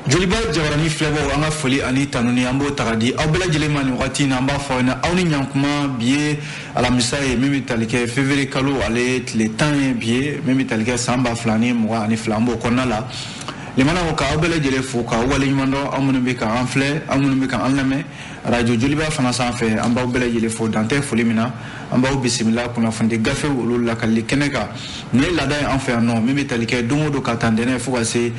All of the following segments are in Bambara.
Joliba Jabarani filɛbagaw, an ka foli ani tanuni, an b'o ta ka di aw bɛɛ lajɛlen ma nin wagati in na. An b'a fɔ aw ɲɛna, aw ni ɲankuma. Bi ye alamisa ye min bɛ tali kɛ février kalo ale tile 10 ye bi ye, min bɛ tali kɛ san 2022, an b'o kɔnɔna la. Limanaw, k'aw bɛɛ lajɛlen fo k'aw waleɲuman dɔn, aw minnu bɛ k'an filɛ, aw minnu bɛ k'an lamɛn radio Joliba fana sanfɛ, an b'aw bɛɛ lajɛlen fo dan tɛ foli min na. An b'aw bisimila kunnafoni gafew olu lakalili kɛnɛ kan. Nin ye laada ye an fɛ yan nɔ, min bɛ tali kɛ don o don ka taa ntɛnɛn fo ka se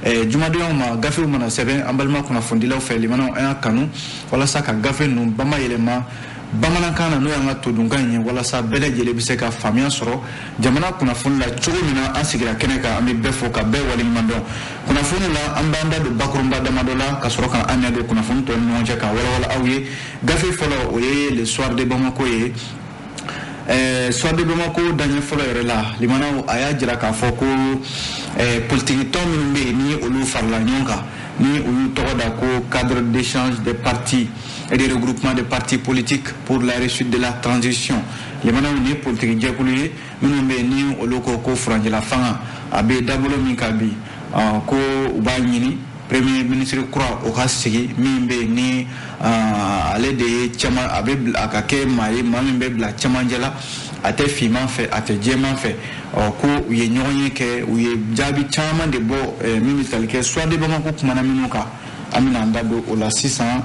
jumadonyaw ma. Gafew mana sɛbɛn an balima kunnafonidilaw fɛ, limanaw, an y'a kanu walasa ka gafe ninnu bamayɛlɛma bamanankan na, n'o y'an ka todunkan in ye, walasa bɛɛ lajɛlen bɛ se ka faamuya sɔrɔ jamana kunnafoni la cogo min na. An sigira kɛnɛ kan, an bɛ bɛɛ fo ka bɛɛ waleɲuman dɔn. Kunnafoni la, an b'an da don bakurunba damadɔ la ka sɔrɔ k'an ɲɛ don kunnafoni tɔw ni ɲɔgɔn cɛ k'a walawala aw ye. Gafe fɔlɔ, o ye Le Soir de Bamako ye. Soir de Bamako daɲɛ fɔlɔ yɛrɛ la, limanaw, a y'a jira k'a fɔ ko politiki tɔn minnu bɛ yen ni olu farala ɲɔgɔn kan, ni olu tɔgɔ da ko Cadre d'échange des partis et de regroupement des partis politiques pour la réussite de la transition, limanaw, ni politiki jɛkulu ye minnu bɛ yen ni olu ko ko furancɛla fanga a bɛ dabolo min kan bi, ko u b'a ɲini premier ministre kura o ka sigi, min bɛ yen ni ale de ye caman a bɛ a ka kɛ maa ye, maa min bɛ bila cɛmancɛ la, a tɛ finman fɛ, a tɛ jɛman fɛ. Ɔ, ko u ye ɲɔgɔn ye kɛ, u ye jaabi caman de bɔ min bɛ tali kɛ Soir de Bamako kumana minnu kan. An bɛna an da don o la sisan,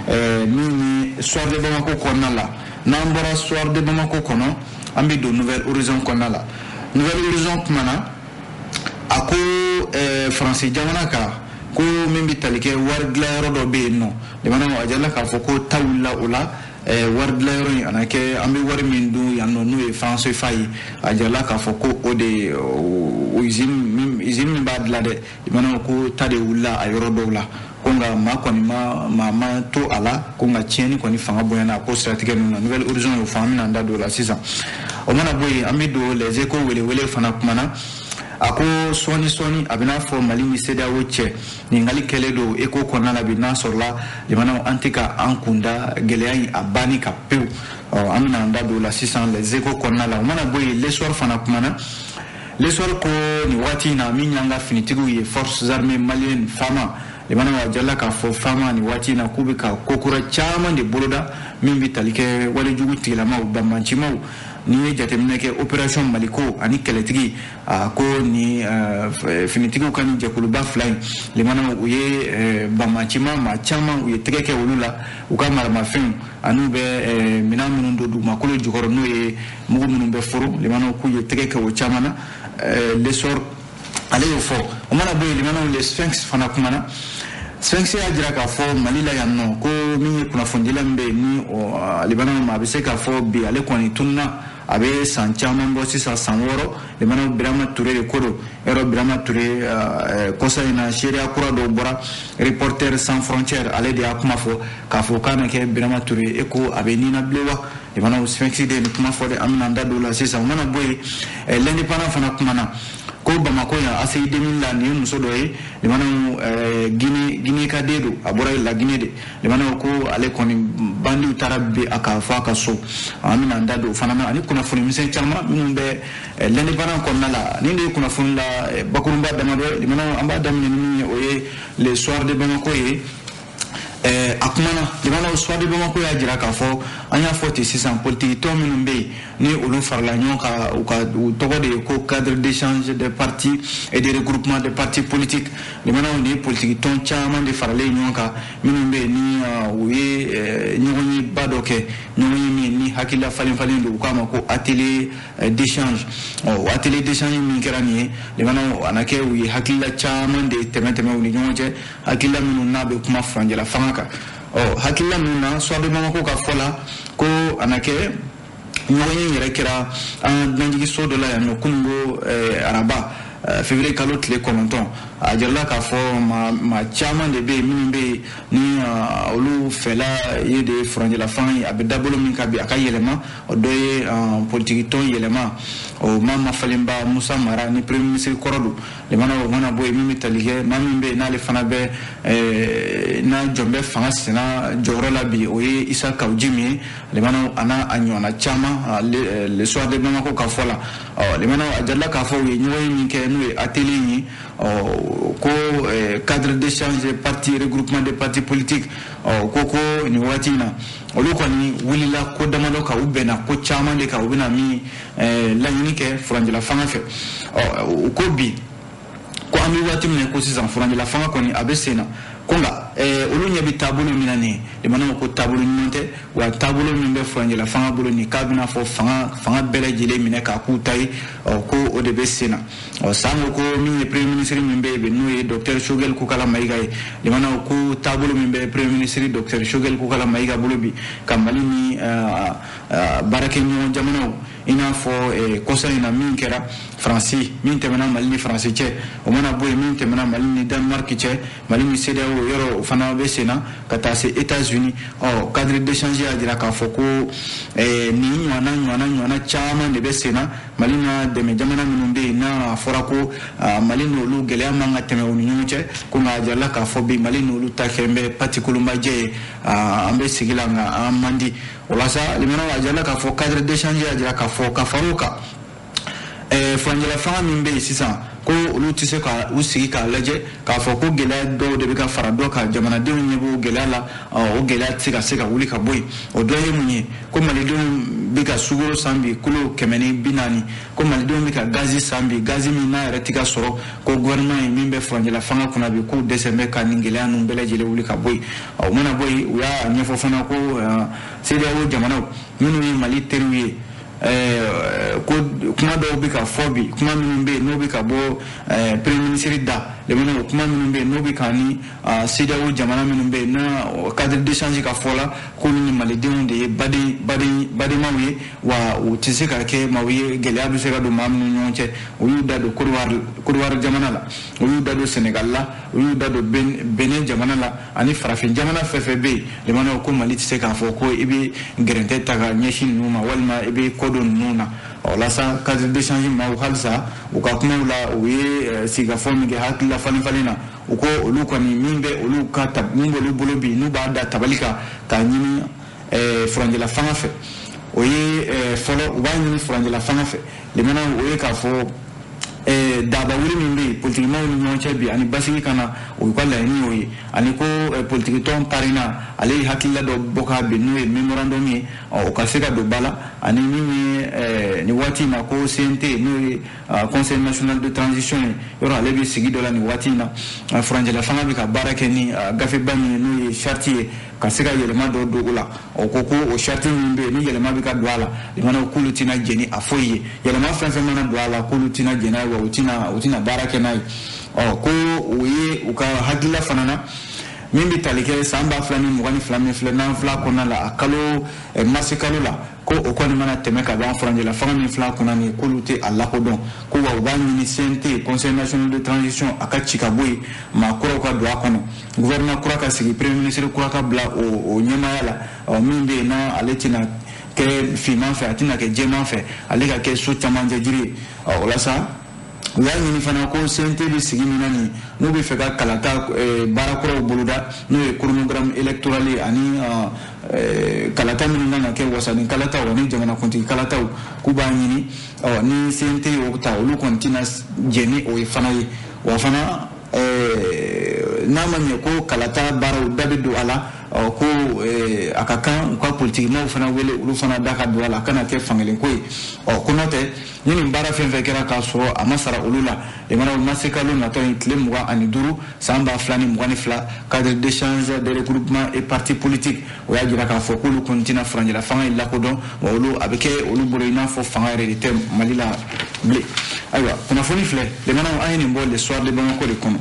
min ye Soir de Bamako kɔnɔna la. N'an bɔra Soir de Bamako kɔnɔ, an bɛ don Nouvel Horizon kɔnɔna la. Nouvel Horizon kumana, a ko Faransi jamana kan, ko min bɛ tali kɛ wari dilanyɔrɔ dɔ bɛ yen nɔ, jamana a jirala k'a fɔ ko ta wulila o la. Wari dilanyɔrɔ in, a na kɛ an bɛ wari min dun yan nɔ, n'o ye franc CFA ye, a jirala k'a fɔ ko o de o usine min b'a dilan dɛ, jamana ko ta de wulila a yɔrɔ dɔw la, ko nka maa kɔni ma maa ma to a la, ko nka tiɲɛni kɔni fanga bonyana a ko siratigɛ ninnu na. Nouvel Horizon y'o fɔ, an bɛna an da don o la sisan. O mana bɔ yen, an bɛ don Les Échos welewele fana kumana. A ko sɔɔni sɔɔni a bɛna fɔ Mali ni CEDEAO cɛ ɲininkali kɛlen don Écho kɔnɔna la bi, n'a sɔrɔla, limanaw, an tɛ ka an kunda gɛlɛya in a banni ka pewu. Ɔ, an bɛna an da don o la sisan Les Échos kɔnɔna la. O mana bɔ yen, L'Essor fana kumana. L'Essor ko nin waati in na, min y'an ka finitigiw ye, forces armées maliennes, FAMA, limanaw, a jirala k'a fɔ FAMA nin waati in na k'u bɛ ka ko kura caman de boloda min bɛ tali kɛ walejugu tigilamaw, banbancimaw. N'i ye jateminɛ kɛ opération Maliko ani kɛlɛtigi, a ko ni finitigiw ka nin jɛkuluba fila in, limanaw, u ye banbancima maa caman, u ye tɛgɛ kɛ olu la, u ka maramafɛnw ani u bɛ minɛn minnu don dugumakolo jukɔrɔ, n'o ye mugu minnu bɛ foro, limanaw, k'u ye tɛgɛ kɛ o caman na. L'Essor ale y'o fɔ. O mana bɔ yen, limanaw, Le Sphinx fana kumana. Sphinx y'a jira k'a fɔ Mali la yan nɔ, ko min ye kunnafonidila min bɛ yen ni limanaw ma, a bɛ se k'a fɔ bi ale kɔni tununa, a bɛ san caman bɔ sisan, san 6, limanaw, Birama Ture de ko don. Yɔrɔ Birama Ture, kɔsa in na seereya kura dɔw bɔra, Reporter sans frontières ale de y'a kuma fɔ k'a fɔ k'a na kɛ Birama Ture e ko a bɛ nin bilen wa. Limanaw, Sphinx de ye nin kuma fɔ dɛ, an bɛna an da don o la sisan. O mana bɔ yen, L'Indépendant fana kumana ko Bamako yan, ACI 2000 la, nin ye muso dɔ ye, limanaw, Guinée ka den don, a bɔra la Guinée de. Limanaw, ko ale kɔni bandiw taara bi a ka fɔ a ka so. An bɛna an da don o fana na ani kunnafoni misɛn caman minnu bɛ L'Indépendant kɔnɔna la. Nin de ye kunnafoni la bakurunba damadɔ ye. Limanaw, an b'a daminɛ ni min ye, o ye Le Soir de Bamako ye. A kumana, limanaw, Soir de Bamako y'a jira k'a fɔ, an y'a fɔ ten sisan, politiki tɔn minnu bɛ yen ni olu farala ɲɔgɔn kan, u ka u tɔgɔ de ye ko Cadre d'échange des partis et de regroupement des partis politiques, limanaw, ni politiki tɔn caman de faralen ɲɔgɔn kan minnu bɛ yen ni u ye ɲɔgɔn ye ba dɔ kɛ, ɲɔgɔn ye min ni hakilila falen falen don, u k'a ma ko atelier d'échange. Ɔ, o atelier d'échange min kɛra nin ye, limanaw, a na kɛ u ye hakilila caman de tɛmɛ tɛmɛ u ni ɲɔgɔn cɛ, hakilila minnu n'a bɛ kuma furancɛla fanga kan. Ɔ, hakilila minnu na, Soir de Bamako ka fɔ la, ko a na kɛ ɲɔgɔn ye yɛrɛ kɛra an dunanjiginso dɔ la yan nɔ kununko araba, février kalo tile 9. A jirala k'a fɔ maa caman de bɛ yen minnu bɛ yen ni olu fɛla ye de furancɛla fanga ye, a bɛ dabolo min kan bi, a ka yɛlɛma. O dɔ ye politiki tɔn yɛlɛma, o maa mafalenba Musa Mara ni premier ministre kɔrɔ don. Limana, o mana bɔ yen, min bɛ tali kɛ maa min bɛ yen n'ale fana bɛ n'a jɔn bɛ fanga senna jɔyɔrɔ la bi, o ye Isa Kawu Jim ye. Limana, a n'a a ɲɔgɔnna caman, Le Soir de Bamako ka fɔ la. Ɔ, limana, a jirala k'a fɔ u ye ɲɔgɔn ye min kɛ, n'o ye atelier ye, ɔ, ko cadre d'échange parti regroupement des partis politiques, ɔ ko nin waati in na olu kɔni wulila ko damadɔ kan, u bɛnna ko caman de kan, u bɛna min laɲini kɛ furancɛla fanga fɛ. Ɔ u ko bi ko an bɛ waati min na ko sisan furancɛla fanga kɔni a bɛ sen na, ko nka olu ɲɛ bɛ taabolo min na nin ye, limanaw ko taabolo ɲuman tɛ, wa taabolo min bɛ furancɛla fanga bolo nin k'a bɛna fɔ fanga bɛɛ lajɛlen minɛ k'a k'u ta ye, ɔ ko o de bɛ sen na. Ɔ sango ko min ye premier ministre min bɛ yen n'o ye docteur Choguel Kokalla Maïga ye, limanaw ko taabolo min bɛ premier ministre docteur Choguel Kokalla Maïga bolo bi ka Mali ni baarakɛɲɔgɔn jamanaw, i n'a fɔ kɔsa in na min kɛra Faransi, min tɛmɛna Mali ni Faransi cɛ, o mana bɔ yen min tɛmɛna Mali ni Danemark cɛ, Mali ni CEDEAO yɔrɔ o fana bɛ sen na ka taa se États-Unis. Ɔ cadre d'échange y'a jira k'a fɔ ko nin ɲɔgɔnna caman de bɛ sen na Mali n'a dɛmɛ jamana minnu bɛ yen n'a fɔra ko Mali n'olu gɛlɛya man ka tɛmɛ u ni ɲɔgɔn cɛ, ko nka a jirala k'a fɔ bi Mali n'olu ta kɛ bɛ pati kolonbajɛ ye, an bɛ sigi la nka an man di. O la sa limanaw a jirala k'a fɔ cadre d'échange y'a jira k'a fɔ ka far'o kan furancɛla fanga min bɛ yen sisan ko olu tɛ se ka u sigi k'a lajɛ k'a fɔ ko gɛlɛya dɔw de bɛ ka fara dɔ kan, jamanadenw ɲɛ b'o gɛlɛya la, o gɛlɛya tɛ se ka wuli ka bɔ yen. O dɔ ye mun ye, ko malidenw bɛ ka sukaro san bi kilo 140, ko malidenw bɛ ka gazi san bi, gazi min n'a yɛrɛ tɛ ka sɔrɔ, ko gouvernement ye min bɛ furancɛla fanga kunna bi k'u dɛsɛ bɛ ka nin gɛlɛya ninnu bɛɛ lajɛlen wuli ka bɔ yen. O mana bɔ yen, u y'a ɲɛfɔ fana ko CEDEAO jamanaw minnu ye Mali teriw ye, ko kuma dɔw bɛ ka fɔ bi, kuma minnu bɛ yen n'o bɛ ka bɔ premier ministre da, lemana kuma minnu bɛ yen n'o bɛ ka ni CEDEAO jamana minnu bɛ yen n'a cadre d'échange ka fɔ la k'olu ni malidenw de ye badenmaw ye, wa u tɛ se ka kɛ maaw ye gɛlɛya bɛ se ka don maa minnu ni ɲɔgɔn cɛ. U y'u da don Côte d'Ivoire jamana la, u y'u da don Sénégal la, u y'u da don Benin jamana la, ani farafin jamana fɛn fɛn bɛ yen, lemana ko Mali tɛ se k'a fɔ ko i bɛ gɛrɛntɛ ta ka ɲɛsin ninnu ma walima i bɛ kɔ don ninnu na. Ɔ la sa cadre d'échange maaw halisa u ka kumaw la u ye sigikafɔ min kɛ hakilila falen falen na, u ko olu kɔni min bɛ olu ka min b'olu bolo bi n'u b'a da tabali kan k'a ɲini furancɛla fanga fɛ, o ye fɔlɔ u b'a ɲini furancɛla fanga fɛ, limana o ye k'a fɔ daba wuli min bɛ yen politikimaw ni ɲɔgɔn cɛ bi ani basigi ka na, o y'u ka laɲini y'o ye, ani ko politikitɔn parina ale ye hakilila dɔ bɔ k'a bin n'o ye mémorandum ye, o ka se ka don ba la, ani min ye nin waati in na ko CNT n'o ye Conseil national de transition ye, yɔrɔ ale bɛ sigi dɔ la nin waati in na, furancɛla fanga bɛ ka baara kɛ ni gafeba min ye n'o ye charte ye, ka se ka yɛlɛma dɔ don o la. O ko ko o charte min bɛ yen ni yɛlɛma bɛ ka don a la, limanaw k'olu tɛna jɛn ni a foyi ye, yɛlɛma fɛn fɛn mana don a la k'olu tɛna jɛn n'a ye, wa u tɛna baara kɛ n'a ye. Ɔ ko o ye u ka hakilila fana na min bɛ tali kɛ san 2022 min filɛ n'an fila kɔnɔna la, a kalo marisi kalo la, ko o kɔni mana tɛmɛ ka ban furancɛla fanga min fila kunna nin ye k'olu tɛ a lakodɔn, ko wa u b'a ɲini CNT Conseil national de transition a ka ci ka bɔ yen, maa kuraw ka don a kɔnɔ, gouvernement kura ka sigi, premier ministre kura ka bila o ɲɛmaaya la, ɔ min bɛ yen n'ale tɛna kɛ finman fɛ, a tɛna kɛ jɛman fɛ, ale ka kɛ so camancɛ jiri ye. Ɔ o la sa u y'a ɲini fana ko CNT bɛ sigi min na nin n'u bɛ fɛ ka kalata baara kuraw boloda, n'o ye chronogramme électoral ye, ani kalata minnu kan ka kɛ wasaden kalataw ani jamanakuntigi kalataw, k'u b'a ɲini ɔ ni CNT y'o ta olu kɔni tɛna jɛn ni o ye fana ye. Wa fana n'a ma ɲɛ ko kalata baaraw da bɛ don a la, ɔ ko a ka kan u ka politikimaw fana wele, olu fana da ka don a la, a kana kɛ fankelen ko ye. Ɔ ko n'o tɛ ni nin baara fɛn fɛn kɛra k'a sɔrɔ a ma sara olu la, limanaw mars kalo natɔ in tile 25 san 2022, cadre d'échange de regroupement et parti politique o y'a jira k'a fɔ k'olu kɔni tɛna furancɛla fanga in lakodɔn, wa olu a bɛ kɛ olu bolo i n'a fɔ fanga yɛrɛ de tɛ Mali la bilen. Ayiwa kunnafoni filɛ, limanaw an ye nin bɔ Le Soir de Bamako de kɔnɔ.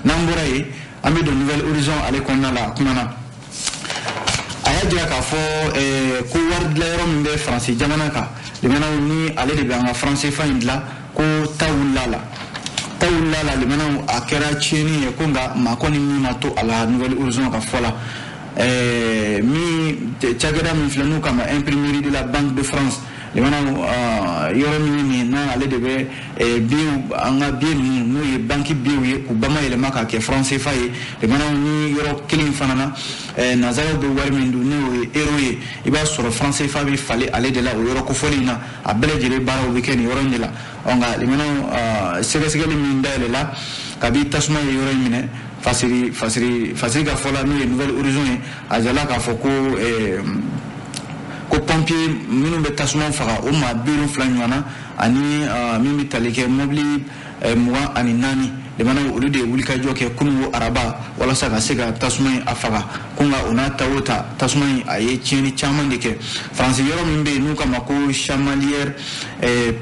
N'an bɔra yen an bɛ don Nouvel Horizon ale kɔnɔna la. A kumana, a y'a jira k'a fɔ ko wari dilanyɔrɔ min bɛ Faransi jamana kan, limanaw ni ale de bɛ an ka franc CFA in dilan, ko ta wulila la, ta wulila la, limanaw a kɛra tiɲɛni ye, ko nka maa kɔni min ma to a la. Nouvel Horizon ka fɔ la, min cakɛda min filɛ n'u kama imprimerie de la Banque de France, limanaw yɔrɔ min nin n'ale de bɛ biyew, an ka biye ninnu n'o ye banki biyew ye, k'u bayɛlɛma k'a kɛ franc CFA ye, limanaw ni yɔrɔ kelen fana na nanzaraw bɛ wari min dun n'o ye euro ye, i b'a sɔrɔ franc CFA bɛ falen ale de la o yɔrɔ kofɔlen in na, a bɛɛ lajɛlen baaraw bɛ kɛ nin yɔrɔ in de la. Ɔ nka limanaw sɛgɛsɛgɛli min dayɛlɛla Kabi tasuma ye yɔrɔ in minɛ, Fasiri Fasiri Fasiri ka fɔ la, n'o ye Nouvel Horizon ye, a jala k'a fɔ ko pompier minnu bɛ tasuma faga, o maa 70 ɲɔgɔn na, ani min bɛ tali kɛ mobili 24, limanaw, olu de ye wulikajɔ kɛ kununko araba walasa ka se ka tasuma in a faga. Ko nka o n'a ta o ta, tasuma in a ye tiɲɛni caman de kɛ Faransi yɔrɔ min bɛ yen n'u k'a ma ko Chamalières,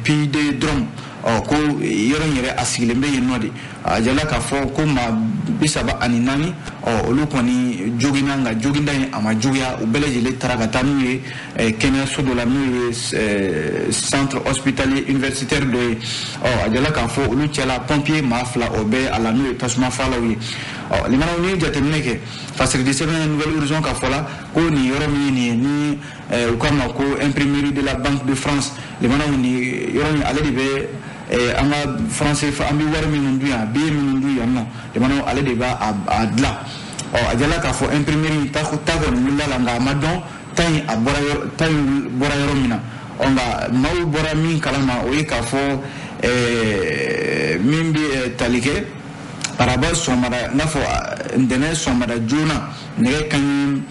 Puy de Dôme. Ɔ, ko yɔrɔ in yɛrɛ a sigilen bɛ yen nɔ de. A jala k'a fɔ ko maa 34, ɔ, olu kɔni joginna, nka joginda in a ma juguya. U bɛɛ lajɛlen taara ka taa n'u ye kɛnɛyaso dɔ la, n'o ye centre hospitalier universitaire dɔ ye. Ɔ, a jala k'a fɔ olu cɛla pompier maa 2, o bɛ a la, n'o ye tasuma fagalaw ye. Ɔ, limanaw, n'i ye jateminɛ kɛ, Fasiridi sɛbɛn Nouvel Horizon ka fɔ la, ko nin yɔrɔ min ye nin ye, ni u k'a ma ko imprimerie de la Banque de France, limanaw, nin yɔrɔ in ale de bɛ an ka franc CFA, an bɛ wari minnu dun yan, billet minnu dun yan nɔ, limanaw, ale de b'a a dilan. Ɔ, a jala k'a fɔ imprimerie ta ta kɔni wulila la, nka a ma dɔn ta in a bɔra yɔrɔ, ta in bɔra yɔrɔ min na. Ɔ, nka maaw bɔra min kalama, o ye k'a fɔ min bɛ tali kɛ araba sɔgɔmada, n'a fɔ ntɛnɛn sɔgɔmada joona, nɛgɛ kanɲɛ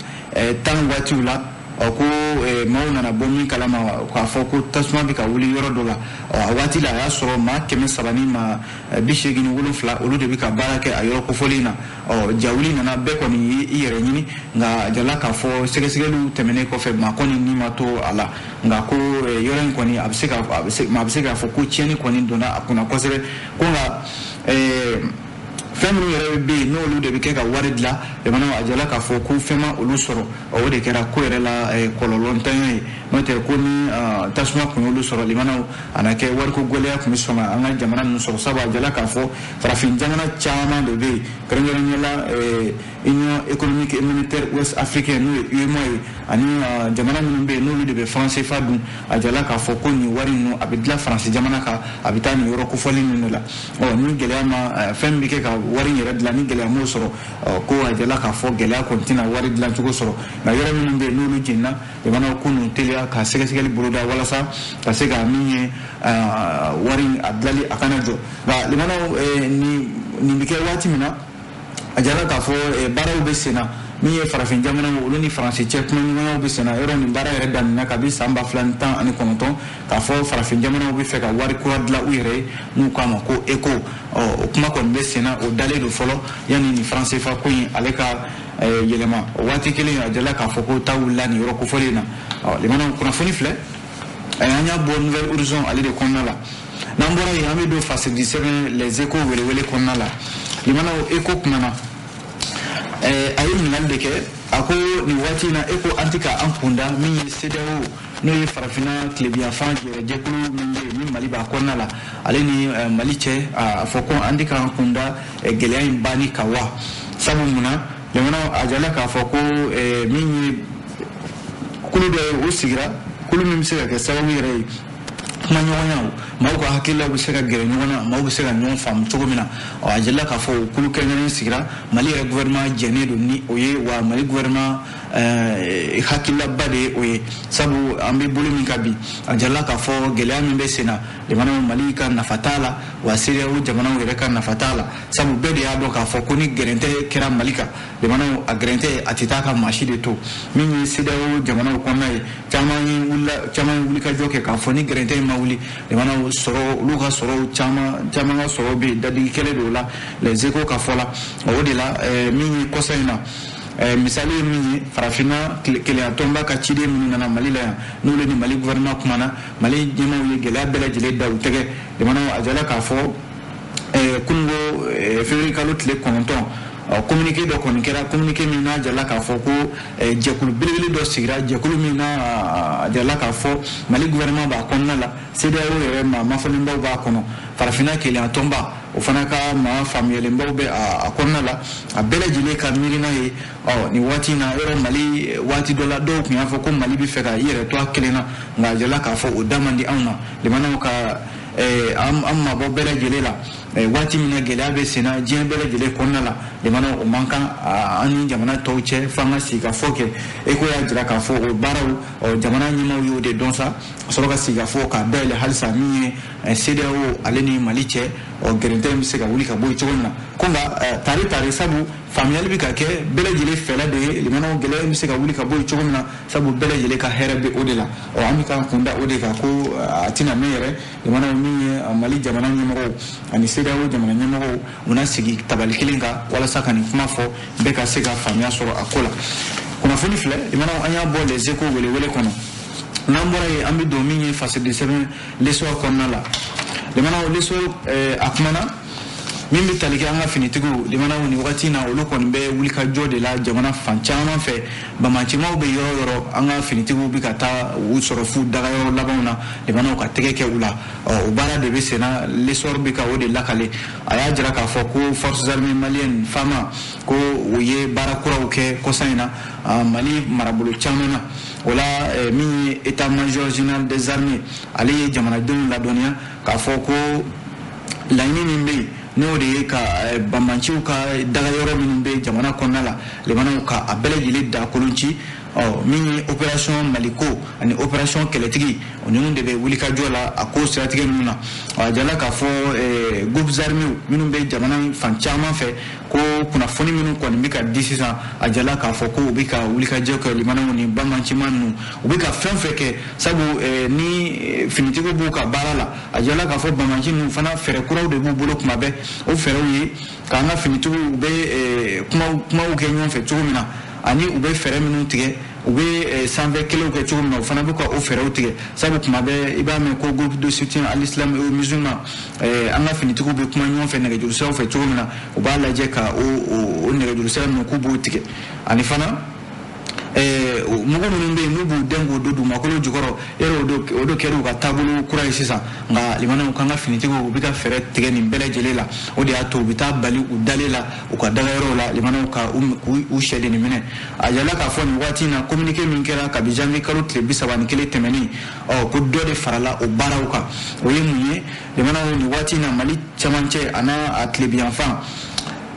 10 waatiw la. Ɔ, ko maaw nana bɔ min kalama k'a fɔ ko tasuma bɛ ka wuli yɔrɔ dɔ la. Ɔ, a waati la, a y'a sɔrɔ maa 387, olu de bɛ ka baara kɛ a yɔrɔ kofɔlen na. Ɔ, jawuli nana, bɛɛ kɔni ye i yɛrɛ ɲini, nka a jala k'a fɔ sɛgɛsɛgɛliw tɛmɛnen kɔfɛ, maa kɔni ni ma to a la. Nka ko yɔrɔ in kɔni, a bɛ se ka a bɛ se maa bɛ se k'a fɔ ko tiɲɛni kɔni donna a kunna kosɛbɛ. Ko nka fɛn minnu yɛrɛ bɛ yen, n'olu de bɛ kɛ ka wari dilan, jamana, a jala k'a fɔ ko fɛn ma olu sɔrɔ. O de kɛra ko yɛrɛ la kɔlɔlɔ ntanya ye. N'o tɛ, ko ni tasuma kun y'olu sɔrɔ, limanaw, a na kɛ wariko gɛlɛya tun bɛ sɔn ka an ka jamana ninnu sɔrɔ, sabu a jala k'a fɔ farafin jamana caman de bɛ yen, kɛrɛnkɛrɛnnenya la Union économique et monétaire ouest africaine, n'o ye UEMOA ye, ani jamana minnu bɛ yen, n'olu de bɛ franc CFA dun. A jala k'a fɔ ko nin wari ninnu a bɛ dilan Faransi jamana kan, a bɛ taa nin yɔrɔ kofɔlen ninnu de la. Ɔ, ni gɛlɛya ma fɛn min bɛ kɛ ka wari in yɛrɛ dilan, ni gɛlɛya m'o sɔrɔ, ko a jala k'a fɔ gɛlɛya kɔni tɛna wari dilan cogo sɔrɔ. Nka yɔrɔ minnu bɛ yen, n'olu jenina, jamanaw ko n'u teliya ka sɛgɛsɛgɛli boloda walasa ka se ka min ye wari a dilali a kana jɔ. Nka limanaw, nin bɛ kɛ waati min na, a jala k'a fɔ baaraw bɛ sen na, min ye farafin jamanaw, olu ni Faransi cɛ kumaɲɔgɔnyaw bɛ sen na. Yɔrɔ nin baara yɛrɛ daminɛna kabi san 2019, k'a fɔ farafin jamanaw bɛ fɛ ka wari kura dilan u yɛrɛ ye, n'u k'a ma ko éco. Ɔ, o kuma kɔni bɛ sen na, o dalen don fɔlɔ yanni nin franc CFA ko in ale ka yɛlɛma. O waati kelen, a jala k'a fɔ ko ta wulila nin yɔrɔ kofɔlen in na. Ɔ, limanaw, kunnafoni filɛ, an y'a bɔ Nouvel Horizon ale de kɔnɔna la. N'an bɔra yen, an bɛ don Fasidi sɛbɛn Les Échos welewele kɔnɔna la. Limanaw, Écho kumana, a ye ɲininkali de kɛ. A ko nin waati in na, e ko an tɛ ka an kunda min ye CEDEAO, n'o ye farafinna tilebinyanfan jɛkulu min bɛ yen ni Mali b'a kɔnɔna la, ale ni Mali cɛ, a fɔ ko an tɛ k'an kunda gɛlɛya in banni kan wa? Sabu munna, jamana, a jala k'a fɔ ko min ye kulu dɔ ye, o sigira, kulu min bɛ se ka kɛ sababu yɛrɛ ye kumaɲɔgɔnyaw, maaw ka hakililaw bɛ se ka gɛrɛ ɲɔgɔn na, maaw bɛ se ka ɲɔgɔn faamu cogo min na. Ɔ, a jɛla k'a fɔ o kulu kɛrɛnkɛrɛnnen sigira, Mali yɛrɛ gouvernement jɛnnen don ni o ye, wa Mali gouvernement hakililaba de ye o ye, sabu an bɛ bolo min kan bi, a jɛla k'a fɔ gɛlɛya min bɛ sen na, jamanaw, Mali ka nafa t'a la, wa CEDEAO jamanaw yɛrɛ ka nafa t'a la, sabu bɛɛ de y'a dɔn k'a fɔ ko ni gɛrɛntɛ kɛra Mali kan, jamanaw, a gɛrɛntɛ a tɛ taa ka maa si de to. Min ye CEDEAO jamanaw kɔnɔna ye, caman ye wulila, caman ye wulikajɔ kɛ k'a fɔ ni gɛrɛntɛ in ma wuli, jamanaw sɔrɔ, olu ka sɔrɔw caman caman ka sɔrɔ bɛ yen, dadigi kɛlɛ don o la. Les Échos ka fɔ la, o de la, min ye kɔsa in na, misali ye min ye, farafinna kelenya tɔnba ka ciden minnu nana Mali la yan, n'olu ni Mali gouvernement kumana, Mali ɲɛmaaw ye gɛlɛya bɛɛ lajɛlen da u tɛgɛ. Jamanaw, a jala k'a fɔ kununko février kalo tile 9, communiqué dɔ kɔni kɛra, communiqué min n'a jala k'a fɔ ko jɛkulu belebele dɔ sigira, jɛkulu min n'a jala k'a fɔ Mali gouvernement b'a kɔnɔna la, CEDEAO yɛrɛ maa mafɔlenbaw b'a kɔnɔ, farafinna kelenya tɔnba o fana ka maa faamuyalenbaw bɛ a kɔnɔna la, a bɛɛ lajɛlen ka miirina ye. Ɔ, nin waati in na, yɔrɔ Mali, waati dɔ la, dɔw tun y'a fɔ ko Mali bɛ fɛ ka i yɛrɛ to a kelen na, nka a jala k'a fɔ o da man di anw na. Limanaw, ka an mabɔ bɛɛ lajɛlen la. Waati min na gɛlɛya bɛ senna diɲɛ bɛɛ lajɛlen kɔnɔna la, limanaw, o man kan an ni jamana tɔw cɛ, f'an ka sigi ka fɔ kɛ. ECHO y'a jira k'a fɔ o baaraw, jamana ɲɛmaaw y'o de dɔn sa, ka sɔrɔ ka sigi ka fɔ k'a dayɛlɛ halisa min ye CEDEAO ale ni Mali cɛ, gɛrɛntɛ in bɛ se ka wuli ka bɔ yen cogo min na. Ko nka tari tari, sabu faamuyali bɛ ka kɛ bɛɛ lajɛlen fɛlɛ de ye, limanaw, gɛlɛya bɛ se ka wuli ka bɔ yen cogo min na, sabu bɛɛ lajɛlen ka hɛrɛ bɛ o de la. An bɛ k'an kun da o de kan ko a tɛna mɛn yɛrɛ, limanaw, min ye Mali jamana ɲɛmɔgɔw ani CEDEAO jamana ɲɛmɔgɔw, u na sigi tabali kelen kan walasa ka nin kuma fɔ, bɛɛ ka se ka faamuya sɔrɔ a ko la. Kunnafoni filɛ, limanaw, an y'a bɔ Les Échos welewele kɔnɔ. N'an bɔra yen, an bɛ don min ye fasidi sɛbɛn L'Essor kɔnɔna la. Limanaw, L'Essor a kumana min bɛ tali kɛ an ka finitigiw, limanaw, nin wagati in na, olu kɔni bɛ wulikajɔ de la jamana fan caman fɛ. Bamacimaw bɛ yɔrɔ yɔrɔ, an ka finitigiw bɛ ka taa u sɔrɔ f'u dagayɔrɔ labanw na, limanaw, ka tɛgɛ kɛ u la. O baara de bɛ sen na, L'Essor bɛ ka o de lakale. A y'a jira k'a fɔ ko Forces armées maliennes, FAMA, ko u ye baara kuraw kɛ kɔsa in na Mali marabolo caman na. O la, min ye état major général des armées, ale ye jamanadenw ladɔnniya k'a fɔ ko laɲini min bɛ yen, n'o de ye ka banbanciw ka dagayɔrɔ minnu bɛ jamana kɔnɔna la, limanaw, ka a bɛɛ lajɛlen da kolon ci. Ɔ min ye opération Maliko ani opération Kɛlɛtigi, o ninnu de bɛ wulikajɔ la a ko siratigɛ ninnu na. A jala k'a fɔ groupes armés minnu bɛ jamana fan caman fɛ, ko kunnafoni minnu kɔni bɛ ka di sisan, a jala k'a fɔ ko u bɛ ka wulikajɔ kɛ, limanaw, ni bamancima ninnu, u bɛ ka fɛn fɛn kɛ, sabu ni finitigiw b'u ka baara la, a jala k'a fɔ bamanci ninnu fana, fɛɛrɛ kuraw de b'u bolo kuma bɛɛ. O fɛɛrɛw ye k'an ka finitigiw, u bɛ kumaw kɛ ɲɔgɔn fɛ cogo min na, ani u bɛ fɛɛrɛ minnu tigɛ, u bɛ sanfɛ kɛlɛw kɛ cogo min na, u fana bɛ ka o fɛɛrɛw tigɛ, sabu kuma bɛɛ i b'a mɛn ko groupe de soutien à l'islam et aux musulmans, an ka finitigiw bɛ kuma ɲɔgɔn fɛ nɛgɛjuru siraw fɛ cogo min na, u b'a lajɛ ka o nɛgɛjuru sira ninnu k'u b'o tigɛ. Ani fana mugu minnu bɛ yen n'u b'u dɛn k'o don dugumakolo jukɔrɔ yɛrɛ, o de kɛra u ka taabolo kura ye sisan. Nka limanaw, k'an ka finitigiw, u bɛ ka fɛɛrɛ tigɛ nin bɛɛ lajɛlen la. O de y'a to u bɛ taa bali u dalen la u ka dagayɔrɔw la, limanaw, ka u sɛdenni minɛ. A yala k'a fɔ nin waati in na, communiqué min kɛra kabi janvier kalo tile 31 tɛmɛnen, ɔ ko dɔ de farala o baaraw kan. O ye mun ye, limanaw? Nin waati in na, Mali cɛmancɛ a n'a a tilebiyanfan,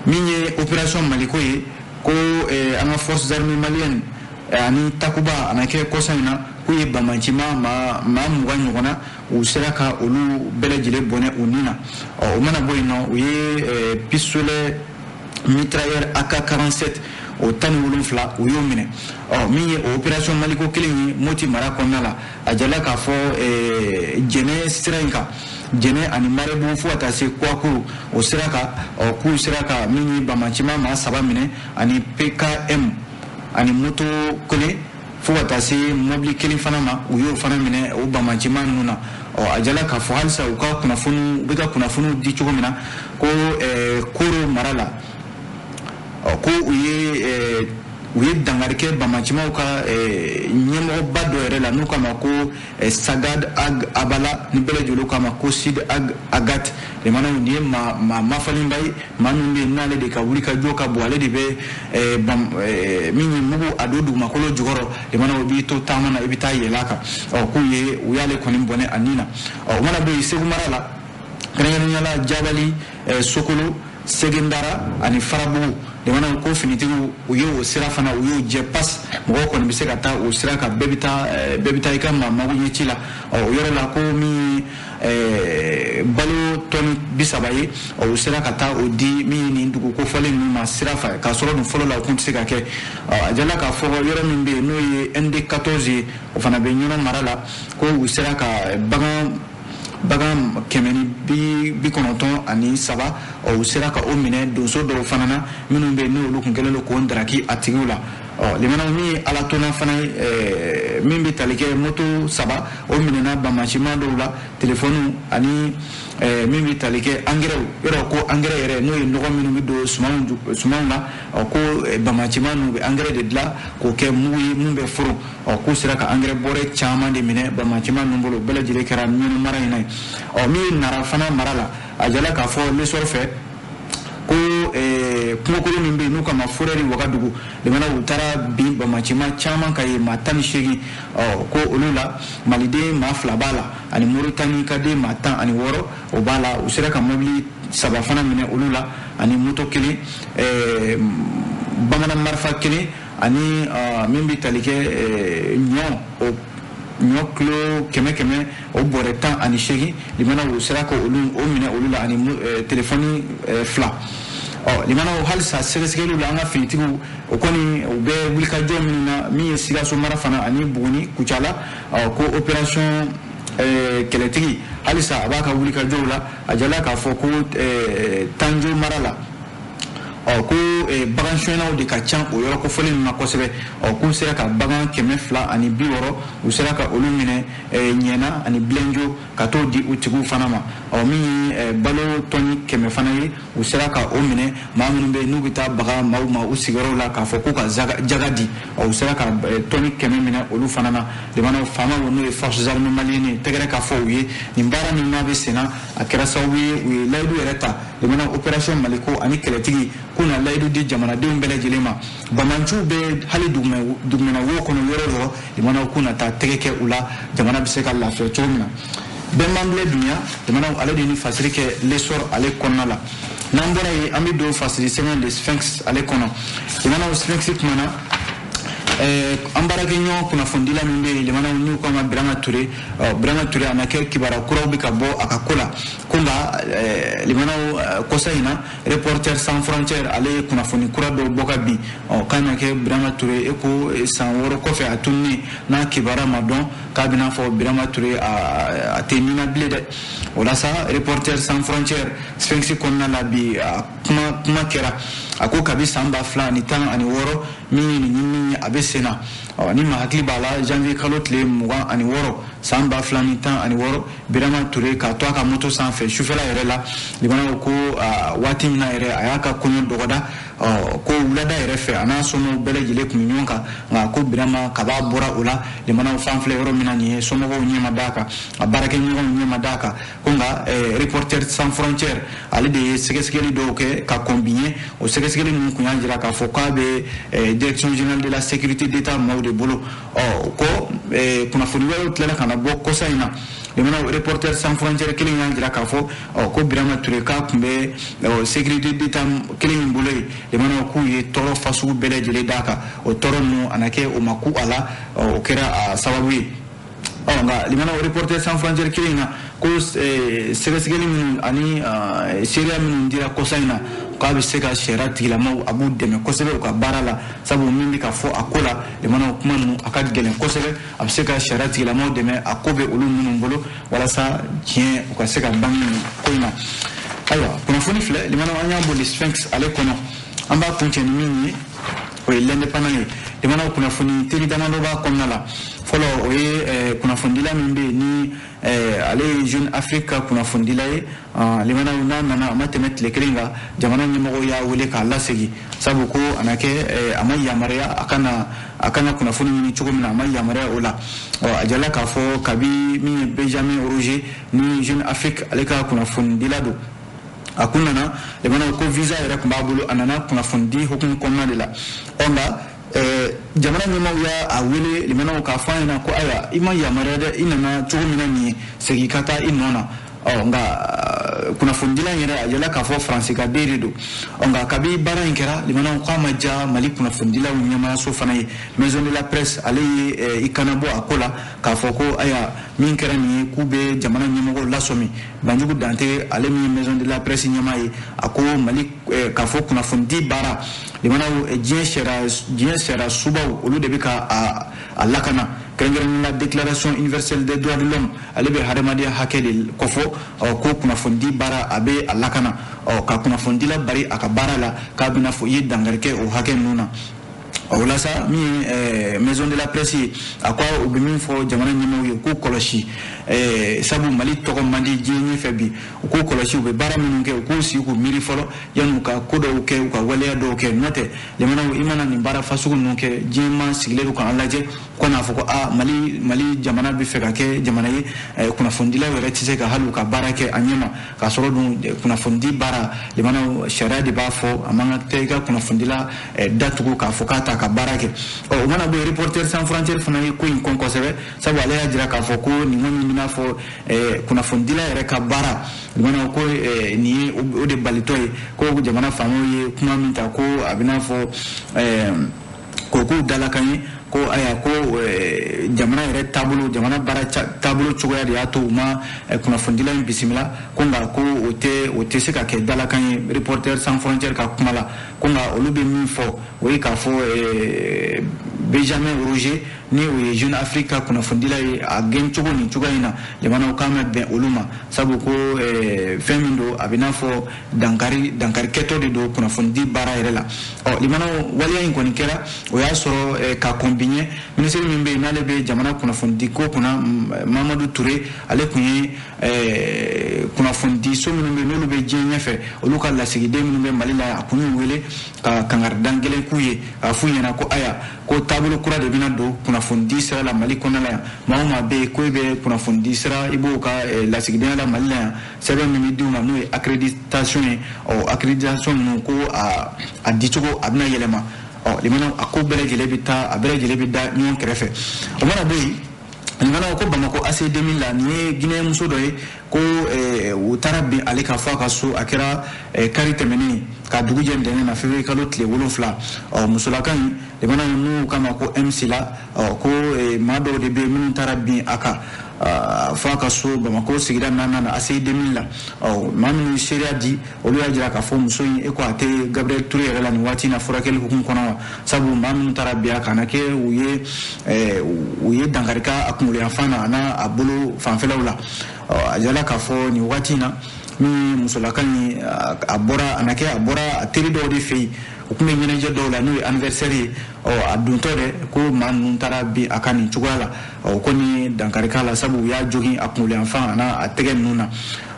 min ye opération Maliko ye, ko an ka forces armées maliennes ani Takuba, a na kɛ kɔsa in na, k'u ye bamancima maa 20 ɲɔgɔn na, u sera ka olu bɛɛ lajɛlen bɔnɛ u ni na. Ɔ o mana bɔ yen nɔ, u ye pistolet mitrailleur AK 47, o 17, u y'o minɛ. Ɔ min ye o opération Maliko kelen ye Moti mara kɔnɔna la, a jala k'a fɔ Jɛnɛ sira in kan, Jɛnɛ ani Marɛbugu fo ka taa se Kuwakuru, o sira kan, ɔ k'u sera ka min ye bamancima maa saba minɛ, ani PKM ani moto kelen, fo ka taa se mɔbili kelen fana ma, u y'o fana minɛ o bamancima ninnu na. Ɔ a jala k'a fɔ halisa u ka kunnafoniw, u bɛ ka kunnafoniw di cogo min na, ko Koro mara la, ɔ ko u ye dankari kɛ bamacimaw ka ɲɛmɔgɔba dɔ yɛrɛ la, n'u k'a ma ko Sagad Ag Abala, ni bɛɛ lajɛlen k'a ma ko Sid Ag Agat. Limanaw, nin ye maa maa mafalenba ye, maa min bɛ yen n'ale de ka wulikajɔ ka bon, ale de bɛ min ye mugu a don dugumakolo jukɔrɔ. Limanaw, i b'i to taama na, i bɛ taa yɛlɛ a kan. Ɔ k'u ye u y'ale kɔni bɔnɛ a ni na. Ɔ o mana bɔ yen, Segu mara la, kɛrɛnkɛrɛnnenya la Jabali, Sokolo, Segendara ani Farabugu, limanaw, ko finitigiw, u ye o sira fana, u y'o jɛ pas, mɔgɔw kɔni bɛ se ka taa o sira kan, bɛɛ bɛ taa, bɛɛ bɛ taa i ka maa mago ɲɛ ci la. Ɔ o yɔrɔ la, ko min balo tɔni 30 ye, ɔ u sera ka taa o di min ye nin dugu kofɔlen ninnu ma sira fɛ, k'a sɔrɔ nin fɔlɔ la, o tun tɛ se ka kɛ. A jala k'a fɔ yɔrɔ min bɛ yen, n'o ye ND 14 ye, o fana bɛ Ɲɔnɔ mara la, ko u sera ka bagan 193, ɔ u sera ka o minɛ donso dɔw fana na minnu bɛ yen n'olu tun kɛlen don k'o daraki a tigiw la. Ɔ limanaw, min ye Alatona fana ye, min bɛ tali kɛ moto saba, o minɛna bamacima dɔw la, telefɔniw ani min bɛ tali kɛ angɛrɛw yɔrɔ, ko angɛrɛ yɛrɛ, n'o ye nɔgɔ minnu bɛ don sumanw la, ɔ ko bamacima ninnu bɛ angɛrɛ de dilan k'o kɛ mugu ye mun bɛ foro. Ɔ k'u sera ka angɛrɛ bɔrɛ caman de minɛ bamacima ninnu bolo, bɛɛ lajɛlen kɛra Ɲɔnɔ mara in na ye. Ɔ min ye Nara fana mara la, a jala k'a fɔ L'Essor fɛ ko Kungokolon min bɛ yen n'u k'a ma forêt de Wagadugu, limanaw, u taara bin bamacima caman ka ye, maa 18. Ɔ, ko olu la, maliden maa 2 b'a la ani Moritani ka den maa 16, o b'a la. U sera ka mobili 3 fana minɛ olu la ani moto kelen, bamanan marifa kelen ani min bɛ tali kɛ ɲɔ, o ɲɔ kilo 100 100, o bɔrɛ 18. Limanaw, u sera ka olu o minɛ olu la ani telefɔni 2. Ɔ, limanaw, halisa sɛgɛsɛgɛliw la, an ka finitigiw o kɔni u bɛ wulikajɔ minnu na, min ye Sikaso mara fana ani Buguni, Kucala, ɔ, ko opération kɛlɛtigi halisa a b'a ka wulikajɔw la. A jala k'a fɔ ko Tanjo mara la, ɔ, ko bagan sonyɛnaw de ka ca o yɔrɔ kofɔlen ninnu na kosɛbɛ. Ɔ, k'u sera ka bagan 260, u sera ka olu minɛ Ɲɛna ani Bilenjo ka t'o di u tigiw fana ma. Ɔ, min ye balo tɔni 100 fana ye, u sera ka o minɛ maa minnu bɛ yen n'u bɛ taa baga maaw ma u sigiyɔrɔw la k'a fɔ k'u ka jaga di. Ɔ, u sera ka tɔni 100 minɛ olu fana na. Jamana faamaw, n'o ye forces armées maliennes ye, tɛgɛrɛ ka fɔ u ye nin baara min n'a bɛ sen na. A kɛra sababu ye u ye layidu yɛrɛ ta, jamana opération Maliko ani kɛlɛtigi, k'u na layidu di jamanadenw bɛɛ lajɛlen ma. Bamanciw bɛ hali dugumɛnɛ wo kɔnɔ yɔrɔ o yɔrɔ, jamanaw k'u na taa tɛgɛ kɛ u la, jamana bɛ se ka lafiya cogo min na. Bɛnban bilen dunya, jamanaw, ale de ni fasiri kɛ L'Essor ale kɔnɔna la. N'an bɔra yen, an bɛ don fasiri sɛbɛn Le Sphinx ale kɔnɔ. Jamanaw, Sphinx kumana an baarakɛɲɔgɔn kunnafonidila min bɛ yen, limanaw, n'u k'a ma Birama Ture. Birama Ture, a na kɛ kibaruya kuraw bɛ ka bɔ a ka ko la. Ko nka limanaw, kɔsa in na, Reporter sans frontières ale ye kunnafoni kura dɔw bɔ ka bin. Ɔ, k'a na kɛ Birama Ture e ko san 6 kɔfɛ a tununnen n'a kibaruya ma dɔn, k'a bɛna fɔ Birama Ture a tɛ nin na bilen dɛ. O la sa, Reporter sans frontières, Sphinx kɔnɔna la bi, a kuma kɛra. A ko kabi san 2016, min ye nin ɲinini ye, a bɛ sen na. Ɔ, ni maa hakili b'a la, janvier kalo tile 26 san 2016, Birama Ture k'a to a ka moto sanfɛ sufɛla yɛrɛ la, limanaw, ko waati min na yɛrɛ a y'a ka kɔɲɔ dɔgɔda. Ɔ, ko wulada yɛrɛ fɛ, a n'a somɔgɔw bɛɛ lajɛlen tun bɛ ɲɔgɔn kan. Nka ko Birama kaba bɔra o la, limanaw, fan filɛ yɔrɔ min na nin ye, somɔgɔw ɲɛ ma d'a kan, a baarakɛɲɔgɔnw ɲɛ ma d'a kan. Ko nka Reporter sans frontières ale de ye sɛgɛsɛgɛli dɔw kɛ ka kɔn bi ɲɛ. O sɛgɛsɛgɛli ninnu tun y'a jira k'a fɔ k'a bɛ Direction générale de la sécurité d'État maaw de bolo. Ɔ, ko kunnafoni wɛrɛw tilala ka na bɔ kɔsa in na. Limanaw, Reporter sans frontières kelen y'a jira k'a fɔ, ɔ, ko Birama Ture k'a tun bɛ sécurité d'État kelen in bolo yen. Limanaw, k'u ye tɔɔrɔ fasugu bɛɛ lajɛlen d'a kan. O tɔɔrɔ ninnu, a na kɛ o ma ku a la, o kɛra a sababu ye. Ɔ, nka limanaw, Reporter sans frontières kelen in na, ko sɛgɛsɛgɛli minnu ani seereya minnu dira kɔsa in na, k'a bɛ se ka sariya tigilamaw, a b'u dɛmɛ kosɛbɛ u ka baara la, sabu min bɛ ka fɔ a ko la, limanaw, kuma ninnu a ka gɛlɛn kosɛbɛ. A bɛ se ka sariya tigilamaw dɛmɛ, a ko bɛ olu minnu bolo, walasa tiɲɛ u ka se ka bange nin ko in na. Ayiwa, kunnafoni filɛ, limanaw, an y'a bɔ Le Sphinx ale kɔnɔ. An b'a kuncɛ ni min ye, o ye L'Indépendant ye. Limanaw, kunnafoni teli damadɔ b'a kɔnɔna la. Fɔlɔ, o ye kunnafonidila min bɛ yen ni ale ye Jeune Afrique ka kunnafonidila ye. Limanaw, n'a nana, a ma tɛmɛ tile kelen kan, jamana ɲɛmɔgɔw y'a wele k'a lasegin, sabu ko a na kɛ a ma yamaruya a kana kunnafoni ɲini cogo min na, a ma yamaruya o la. Ɔ, a jala k'a fɔ kabi min ye Benjamin Roger ni Jeune Afrique ale ka kunnafonidila don, a kun nana, limanaw, ko visa yɛrɛ tun b'a bolo, a nana kunnafoni di hukumu kɔnɔna de la. Ɔ, nka jamana ɲɛmaaw y'a wele, limanaw, k'a fɔ a ɲɛna ko ayiwa, i ma yamaruya dɛ, i nana cogo min na nin ye, segin ka taa i nɔ na. Ɔ, nka kunnafonidila in yɛrɛ, a yɛlɛ k'a fɔ Faransi ka den de don. Ɔ, nka kabi baara in kɛra, limanaw, k'a ma diya Mali kunnafonidilaw ɲɛmaayaso fana ye. Maison de la presse ale ye i kana bɔ a ko la k'a fɔ ko ayiwa, min kɛra nin ye, k'u bɛ jamana ɲɛmɔgɔw lasɔmi. Banjugu Dante, ale min ye Maison de la presse ɲɛmaa ye, a ko Mali k'a fɔ kunnafonidi baara, limanaw, diɲɛ sariya subaw, olu de bɛ ka a lakana, kɛrɛnkɛrɛnnenya la Déclaration universelle des droits de l'homme, ale bɛ hadamadenya hakɛ de kɔfɔ. Ɔ, ko kunnafonidi baara, a bɛ a lakana. Ɔ, ka kunnafonidila bari a ka baara la, k'a bɛna fɔ i ye dankari kɛ o hakɛ ninnu na. O la sa, min ye Maison de la Presse ye, a ko u bɛ min fɔ jamana ɲɛmaaw ye, k'u kɔlɔsi, sabu Mali tɔgɔ man di diɲɛ ɲɛfɛ bi. U k'u kɔlɔsi, u bɛ baara minnu kɛ, u k'u sigi k'u miiri fɔlɔ yanni u ka ko dɔw kɛ, u ka waleya dɔw kɛ. N'o tɛ, jamanaw, i mana nin baara fasugu ninnu kɛ, diɲɛ ma sigilen don k'an lajɛ ko n'a fɔ ko aa, Mali jamana bɛ fɛ ka kɛ jamana ye kunnafonidilaw yɛrɛ tɛ se ka hali u ka baara kɛ a ɲɛ ma. K'a sɔrɔ dun, kunnafonidi baara, jamanaw, sariya de b'a fɔ a man kan tɛ i ka kunnafonidila datugu k'a fɔ k'a t'a ka baara kɛ. Ɔ, o mana bɔ yen, Reporter Sans Frontières fana ye ko in kɔn kosɛbɛ, sabu ale y'a jira k'a fɔ ko nin kɔni bɛna fɔ kunnafonidila yɛrɛ ka baara, jamana ko nin ye o de balitɔ ye, ko jamana faamaw ye kuma min ta, ko a bɛna fɔ k'o k'u dalakan ye, ko ayiwa, ko jamana yɛrɛ taabolo, jamana baara taabolo cogoya de y'a to u ma kunnafonidila in bisimila, ko nka ko o tɛ se ka kɛ dalakan ye. Reporter Sans Frontières ka kuma la, ko nka olu bɛ min fɔ, o ye k'a fɔ Benjamin Roger, ni o ye Jeune Afrique ka kunnafonidila ye, a gɛn cogo nin cogoya in na, jamanaw k'an ma bɛn olu ma, sabu ko fɛn min don, a bɛ n'a fɔ dankari dankarikɛtɔ de don kunnafonidi baara yɛrɛ la. Ɔ, limanaw, waleya in kɔni kɛra, o y'a sɔrɔ ka kɔn bi ɲɛ, minisiri min bɛ yen n'ale bɛ jamana kunnafonidi ko kunna, Mamadu Ture, ale tun ye kunnafonidiso minnu bɛ yen n'olu bɛ diɲɛ ɲɛfɛ, olu ka lasigiden minnu bɛ Mali la, a kun y'u wele ka kangaridan gɛlɛn k'u ye, k'a f'u ɲɛna ko aya, ko taabolo kura de bɛna don kunnafonidi sira la Mali kɔnɔna la yan. Maa o maa bɛ yen ko e bɛ kunnafonidi sira, i b'o ka lasigidenya la Mali la yan, sɛbɛn min bɛ d'u ma n'o ye accréditation ye, ɔ, accréditation ninnu, ko a dicogo a bɛna yɛlɛma. Ɔ, limanaw, a ko bɛɛ lajɛlen bɛ taa, a bɛɛ lajɛlen bɛ da ɲɔgɔn kɛrɛfɛ. O mana bɔ yen, limanaw, ko Bamako AC 2000 la, nin ye Guinée muso dɔ ye, ko u taara bin ale ka fɔ a ka so. A kɛra kari tɛmɛnen ka dugu jɛ ntɛnɛn na, février kalo tile 7. Ɔ, musolaka in, limanaw, n'u k'a ma ko MC la, ɔ, ko maa dɔw de bɛ yen minnu taara bin a kan fɔ a ka so Bamako sigida naaninan na, ACI 2000 la. Ɔ, maa minnu ye seereya di, olu y'a jira k'a fɔ muso in e ko a tɛ Gabriel Touré yɛrɛ la nin waati in na, furakɛli hukumu kɔnɔ wa, sabu maa minnu taara bin a kan na kɛ, u ye dankari k'a kunkolo yanfan na, a n'a a bolo fanfɛlaw la. Ɔ, a jirala k'a fɔ nin waati in na, min ye musolaka in, a bɔra a na kɛ, a bɔra a teri dɔw de fɛ yen, u tun bɛ ɲɛnajɛ dɔw la n'o ye anniversaire ye. Ɔ, a dontɔ dɛ, ko maa ninnu taara bin a kan nin cogoya la. Ɔ, ko ni dankari k'a la, sabu u y'a jogin a kunkolo yanfan a n'a a tɛgɛ ninnu na.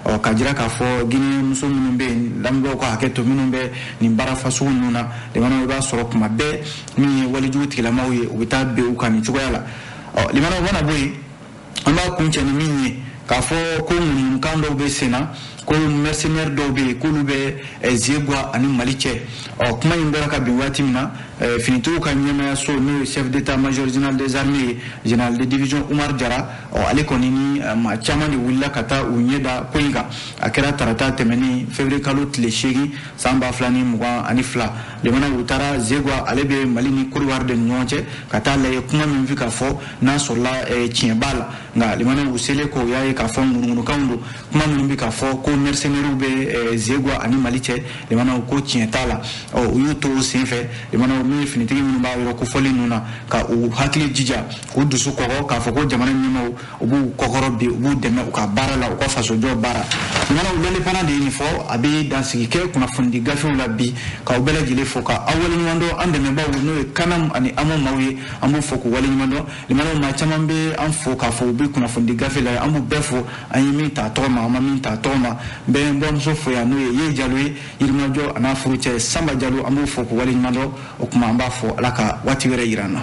Ɔ, ka jira k'a fɔ Guinée muso minnu bɛ yen, lamɛnbaaw ka hakɛ to, minnu bɛ nin baara fasugu ninnu na, limanaw, i b'a sɔrɔ kuma bɛɛ min ye walejugu tigilamaw ye, u bɛ taa bin u kan nin cogoya la. Ɔ, limanaw, mana bɔ yen, an b'a kuncɛ ni min ye, k'a fɔ ko ŋunuŋunukan dɔw bɛ sen na ko mercenaire dɔw bɛ yen k'olu bɛ Zegwa ani Mali cɛ. Ɔ, kuma in bɔra ka bin waati min na, finitigiw ka ɲɛmayaso, n'o ye chef d'état-major général des armées ye, général de division Umar Jara, ɔ, ale kɔni ni maa caman de wulila ka taa u ɲɛ da ko in kan. A kɛra tarata tɛmɛnen, février kalo tile 8, san 2022. Limana, u taara Zegwa, ale bɛ Mali ni Côte d'Ivoire de ni ɲɔgɔn cɛ, ka taa lajɛ kuma min bɛ ka fɔ, n'a sɔrɔla tiɲɛ b'a la. Nka limana, u selen kɔ, u y'a ye k'a fɔ ŋunuŋunukanw don. Kuma minnu bɛ ka fɔ ko mercenaires bɛ Zegwa ani Mali cɛ, limanaw, ko tiɲɛ t'a la. Ɔ, u y'u to o sen fɛ, limanaw, min ye finitigi minnu b'a yɔrɔ kofɔlen ninnu na, ka u hakili jija, k'u dusu kɔgɔ, k'a fɔ ko jamana ɲɛmaaw, u b'u kɔkɔrɔ bi, u b'u dɛmɛ u ka baara la, u ka fasojɔ baara. Limanaw, L'Indépendant de ye nin fɔ. A bɛ dansigi kɛ kunnafonidi gafew la bi. K'aw bɛɛ lajɛlen fo, ka aw waleɲuman dɔn. An dɛmɛbaaw, n'o ye Kanam ani Amo maaw ye, an b'u fo k'u waleɲuman dɔn. Limanaw, maa caman bɛ an fo k'a fɔ u bɛ kunnafonidi gafe la, an b'u bɛɛ fo. An ye min ta tɔgɔ ma, an ma min ta tɔgɔ ma, n bɛ n bɔmuso fo yan, n'o ye Ye Jalo ye, Yirimajɔ, a n'a furu cɛ Sanba Jalo, an b'u fo k'u waleɲuman dɔn. O tuma, an b'a fɔ Ala ka waati wɛrɛ yira an na.